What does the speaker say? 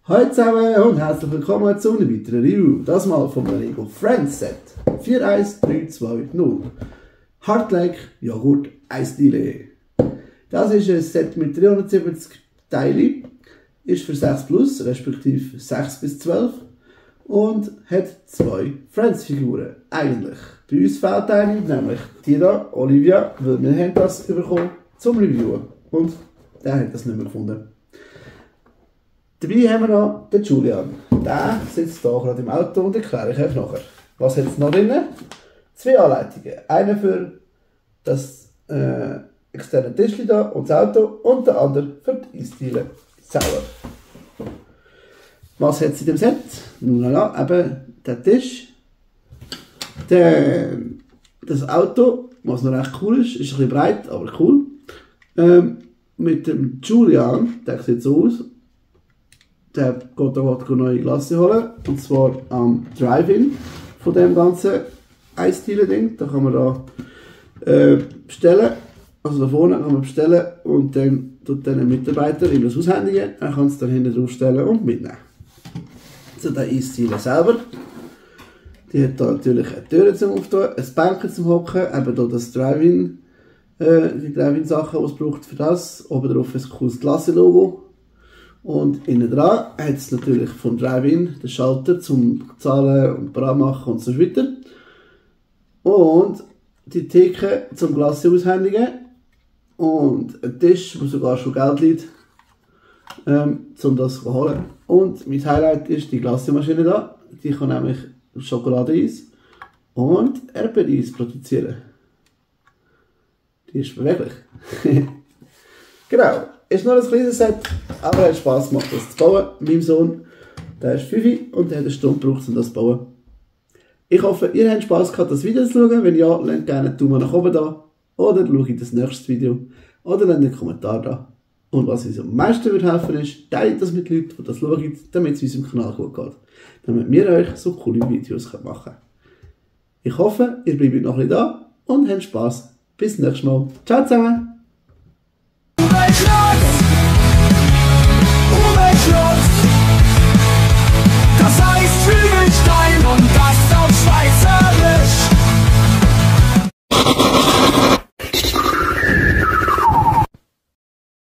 Hallo zusammen und herzlich willkommen zu einem weiteren Review. Das mal vom Lego Friends Set 41320 Hardlake Joghurt Eisdiele. Das ist ein Set mit 370 Teilen, ist für 6 plus, respektive 6 bis 12 und hat 2 Friends-Figuren. Eigentlich. Bei uns fehlt eine, nämlich die da, Olivia, weil wir haben das bekommen zum Reviewen und der hat das nicht mehr gefunden. Dabei haben wir noch den Julian. Der sitzt hier gerade im Auto und erkläre ich euch nachher. Was hat es noch drin? 2 Anleitungen. Eine für das externe Tischchen da und das Auto und der andere für die Eisdiele selber. Was hat es in dem Set? Nun ja, eben der Tisch, das Auto, was noch recht cool ist ein bisschen breit, aber cool. Mit dem Julian, der sieht so aus. Der geht da eine neue Glasse holen, und zwar am Drive-In von dem ganzen Eisdiele-Ding. Da kann man da bestellen, also da vorne kann man bestellen und dann tut dann ein Mitarbeiter ihm das aushändigen. Er kann es dann hinten drauf stellen und mitnehmen. So, der Eisdiele selber, die hat da natürlich eine Tür zum Auftun, ein Bänkel zum Hocken, eben hier das Drive-In, die Drive-In-Sachen, die es braucht für das. Oben drauf ein cooles Glasse-Logo. Und innen dran hat es natürlich vom Drive-In den Schalter zum Zahlen und Bra machen und so weiter. Und die Theke zum Glas aushändigen. Und ein Tisch, wo sogar schon Geld liegt, um das zu holen. Und mein Highlight ist die Glasmaschine da. Die kann nämlich Schokoladeeis und Erdbeereis produzieren. Die ist beweglich. Genau. Ist nur ein kleines Set, aber es hat Spass gemacht, das zu bauen. Mein Sohn, der ist 5 und der hat eine Stunde gebraucht, um das zu bauen. Ich hoffe, ihr habt Spass gehabt, das Video zu schauen. Wenn ja, lasst gerne einen Daumen nach oben da. Oder schaut das nächste Video. Oder lasst einen Kommentar da. Und was uns am meisten helfen würde, ist, teilt das mit Leuten, die das schauen, damit es unserem Kanal gut geht. Damit wir euch so coole Videos machen können. Ich hoffe, ihr bleibt noch ein bisschen da und habt Spass. Bis zum nächsten Mal. Ciao zusammen!